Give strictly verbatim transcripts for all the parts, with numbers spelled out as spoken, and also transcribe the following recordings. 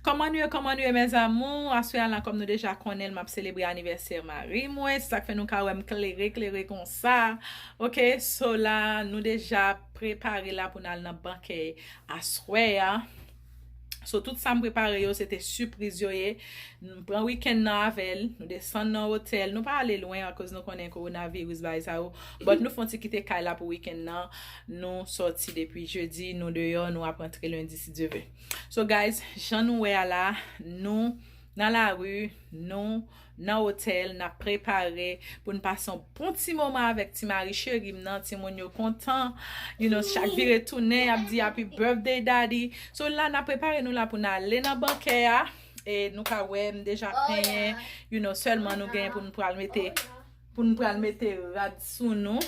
Kòman nou ye, kòman nou ye, mes amours? Aswè a la, kòm nou deja konnen l, m ap selebre anivèsè mari mwen. Se sa k fè nou ka wè m klere, klere konsa. Ok, so la, nou deja prepare la pou n al nan bankè aswè a. So, tout sa m prepare yo, se te sipriz yo ye. M pran wikenn nan avè l, nou desann nan otèl. Nou pa ale lwen akoz nou konnen kowonaviris, bagay sa yo. But nou fè yon ti kite kay la pou wikenn nan. Nou sòti depi jedi, nou deyò, nou ap rantre lendi si Dye vle. So guys, jan nou wè a la, nou nan lari, nou nan otèl, n ap prepare pou n pase yon bon ti moman avèk ti mari cheri m nan, timoun yo kontan, you know, chak vire tounen, y ap di happy birthday daddy. So la, n ap prepare nou la pou n ale nan bankè a, e nou ka wè m deja penyen, you know, sèlman nou genyen pou n pral mete, pou n pral mete rad sou nou.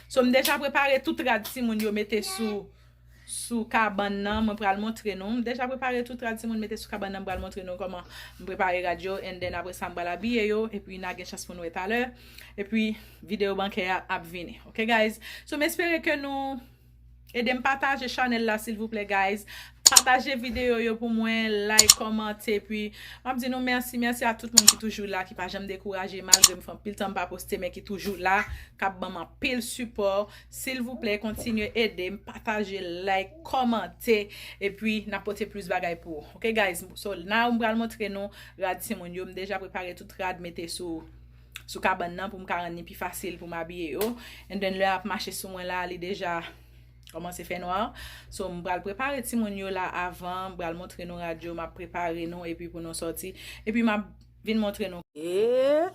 So m deja prepare tout rad timoun yo mete sou sou kabann nan, mwen pral montre nou. M deja prepare tout rad timoun mete sou kabann nan, m pral montre nou kòman m prepare rad yo, and then apre sa m pral abiye yo, epi n a gen chans pou n wè talè, epi videyo bankè a ap vini. Ok guys? So m espere ke nou ede m pataje chanèl la silvouplè guys. Pataje videyo yo pou mwen, like, kòmante, epi m ap di nou mèsi, mèsi a tout moun ki toujou la, ki pa janm dekouraje malgre m fè anpil tan m pa poste, men ki toujou la, k ap ban m anpil sipò. Silvouplè, kontinye ede m, pataje, like, kòmante, epi n ap pote plis bagay pou ou. Ok guys, so now m pral montre nou rad timoun yo. M deja prepare tout rad mete sou, sou kabann nan pou m ka rann li pi fasil pou m abiye yo. And then lè ap mache sou mwen la, li deja kòmanse fè nwa. So m pral prepare timoun yo la avan, m pral montre nou rad yo, m ap prepare nou epi pou nou sòti. Epi m ap vin montre nou. Yeah.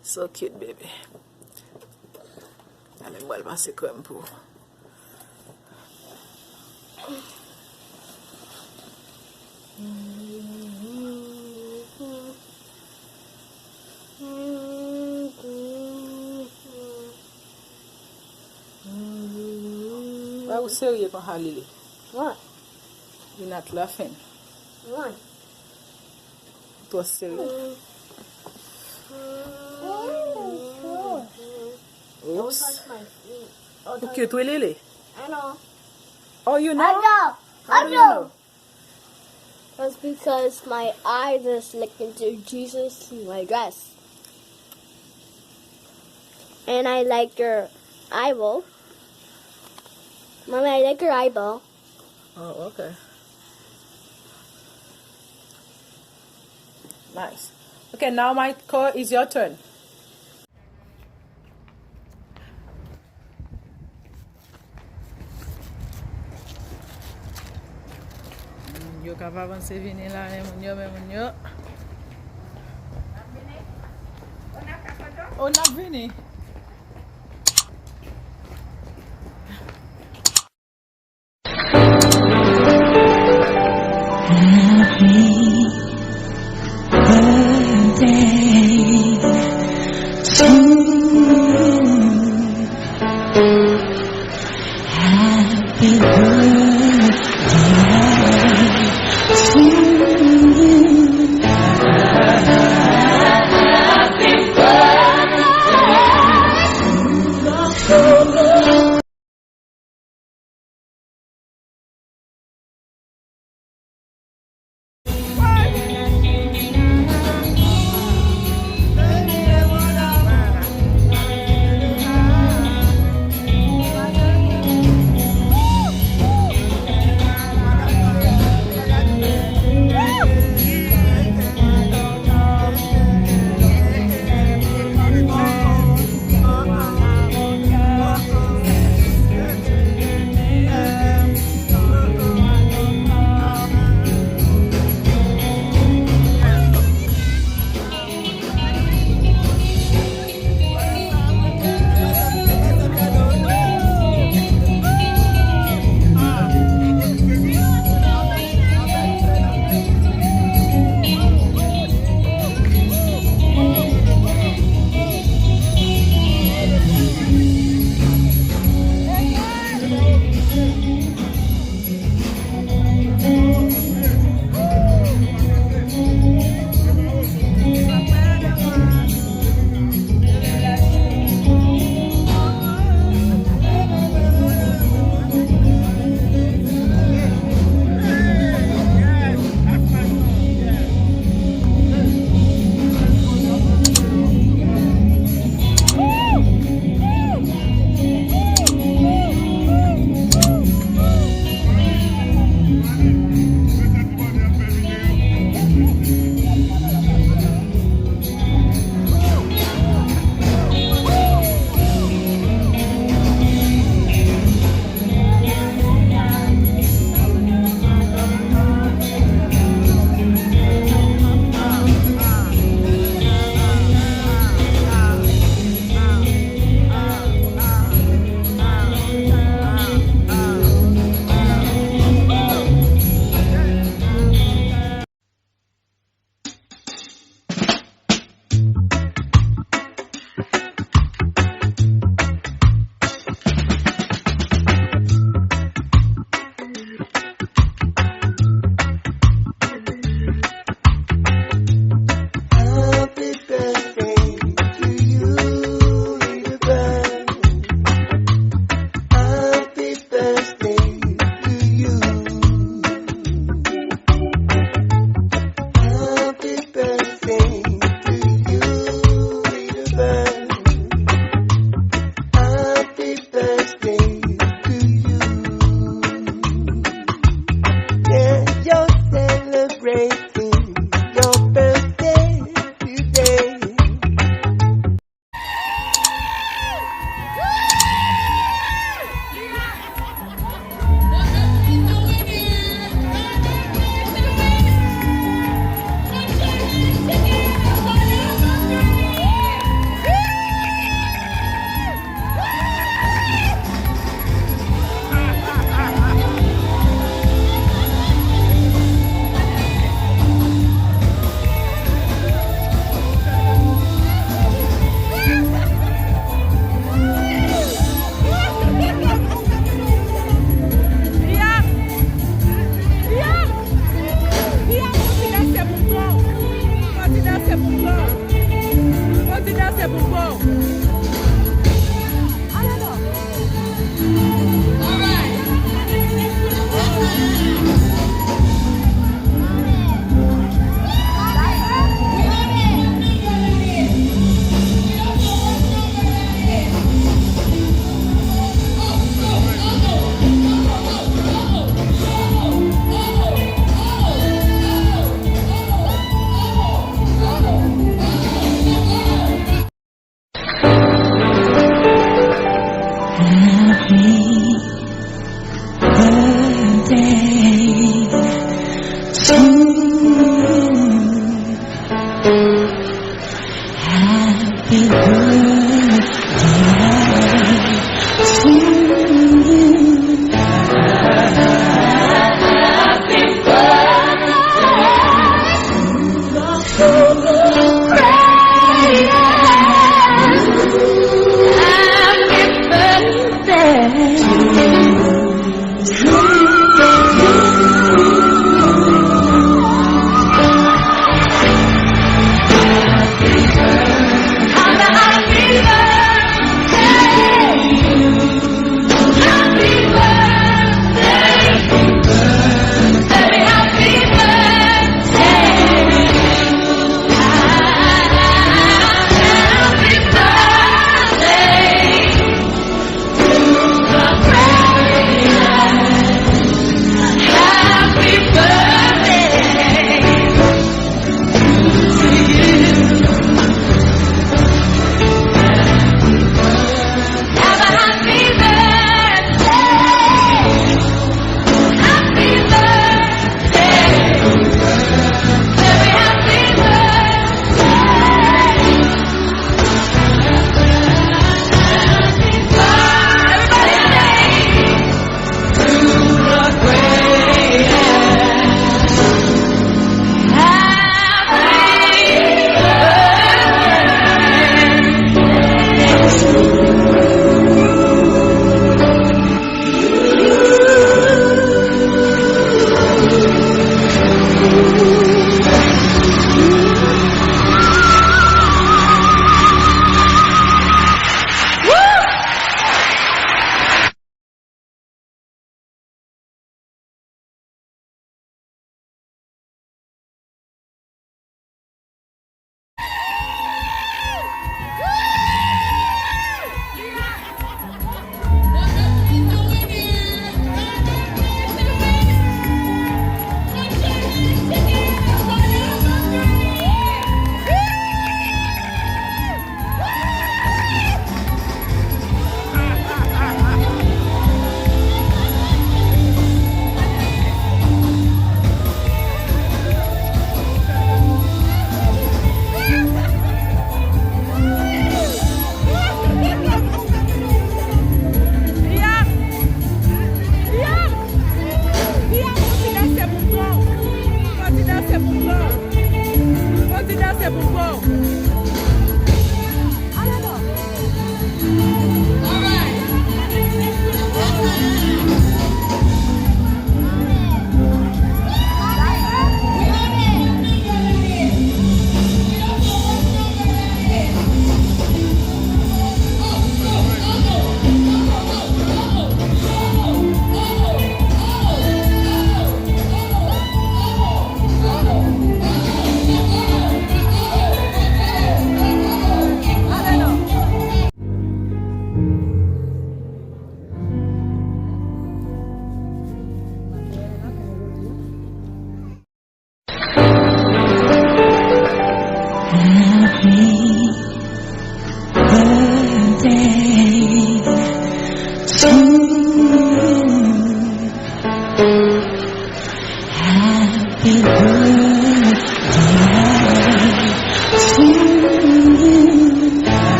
So cute, baby. Gade, m pral pase krèm pou ou. Why ou serye konsa, Lily? What? You not laughing. What? Ou twò serye. Oops. Don't touch my feet. Ou cute, wi, Lily. I know. Oh, you know? I know. How do you know? That's because my eye just looked into Jesus in my dress. And I like your eyeball. Mommy, I like your eyeball. Oh, okay. Nice. Okay, now Michael, it's your turn. Moun yo k ap avanse vini la, men moun yo, men moun yo. O, n ap vini.